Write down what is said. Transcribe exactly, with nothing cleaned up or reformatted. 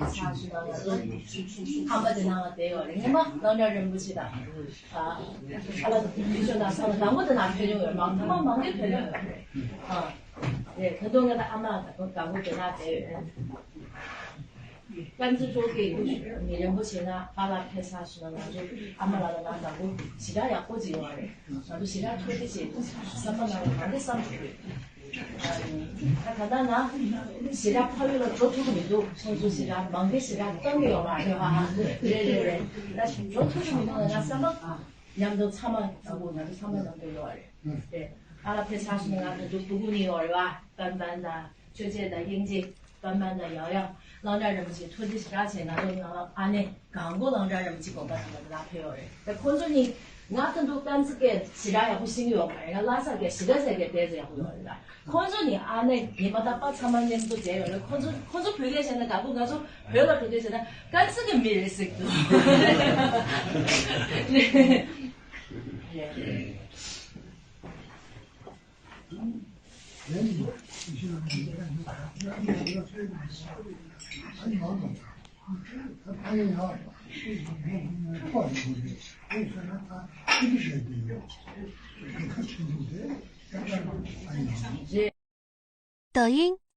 ཚར་ཞུ་ན་ང་ཚོ་ཁང་པ་དེ་ནང་ལ་བསྡད་ཡོད་རེད། སྔོན་མ་གླང་ཆེན་རིན་པོ་ཆེ་དང་ཨ་ཨ་ལགས་དང་དེ་ཚོ་ནང་ས་ལ་དང་པོ་དེ་ནང་ཕེབས་ཡོད་རེད། མང་ཐུག་མ་མང་གི་ཕེབས་ཡོད་རེད། ཨ་རེད། ད་དུང་ང་དང་ཨ་མ་དང་དང་པོ་དེ་ནང་བསྡད་ཡོད་རེད། དཀར་མཛེས་སྤྲོ་སྐྱིད་མི་རིན་པོ་ཆེ་ང་ཨ་ལགས་ཕེབས་ཚར་ཞུ་ན་ང་ཚོ་ཨ་མ་ལགས་དང་ང་དང་པོ་ཞེ་དྲག་ཡག་པོ་ཅིག་ཡོང་བ་རེད། ང་ཚོ་ཞེ་དྲག་ཐུགས་རྗེ་ཆེ། བསམ་པ་ནང་ལ་གང་འདྲ་བསམ་ཐུབ་ཡོད། ད་ད་ལྟ་ང་ཞེ་དྲག་ཕ་ཡུལ་ལ་འགྲོ་ཐུབ་ཀྱི་མི་འདུག་ཁོང་ཚོ་ཞེ་དྲག་མང་པོ་ཞེ་དྲག་གཏོང་གི་ཡོད་མ་རེད་བ། རེད་རེད་རེད། ད་འགྲོ་ཐུབ་ཀྱི་མི་འདུག་ང་བསམ་པ་མཉམ་དུ་ཚང་མ་དང་པོ་ང་ཚོ་ཚང་མ་མཉམ་དུ་ཡོད་རེད། རེད། ཨ་ལགས་ཕེབས་ཚར་སོང་ན་ང་ཚོ་འདུག་སྤུ་གུ་གཉིས་ཡོད་རེད་བ། པན་པན་དང་ཆོས་རྗེ་དང་དབྱིག་གཅིག་པན་པན་དང་ཡང་ཡང་གླང་ཆེན་རིན་པོ་ཆེ་ཐུགས་རྗེ་ཞེ་དྲག་ཆེ། ང་ཚོ་ནང་ལ་ཨ་ནེ་གང་པོ་གླང་ཆེན་རིན་པོ་ཆེ་དགོན་པ་ནང་ལ་ཕེབས་ཡོད་རེད། ད་ཁོང་ཚོ་གཉིས་ང་ད་འདུག་ཏན་ཏན་སྐད་ཞེ་དྲག་ཡག་པོ་ཤེས་ཀྱི་ཡོད་མ་རེད། ང་ལྷ་སར་སྐད་ཞེ་དྲག་ཟེར་སྐད་བལྟས་ཚེ་ཡག་པོ་ཡོད་རེད་ལ། ཁོང་ཚོ་ནི་ཨ་ནེ་ཉི་མ་དང་པ་ཚང་མ་མཉམ་དུ་མཇལ་ཡོད་རེད། ཁོང་ཚོ་ཁོང་ཚོ་བོད་སྐད་བཤད་ན་དགའ་པོ། ང་ཚོ་བོད་ལ་བོད་སྐད་བཤད་ན་ཀན་སུའུ་གི་མི་རེད་ཟེར་གྱི་འདུག抖音。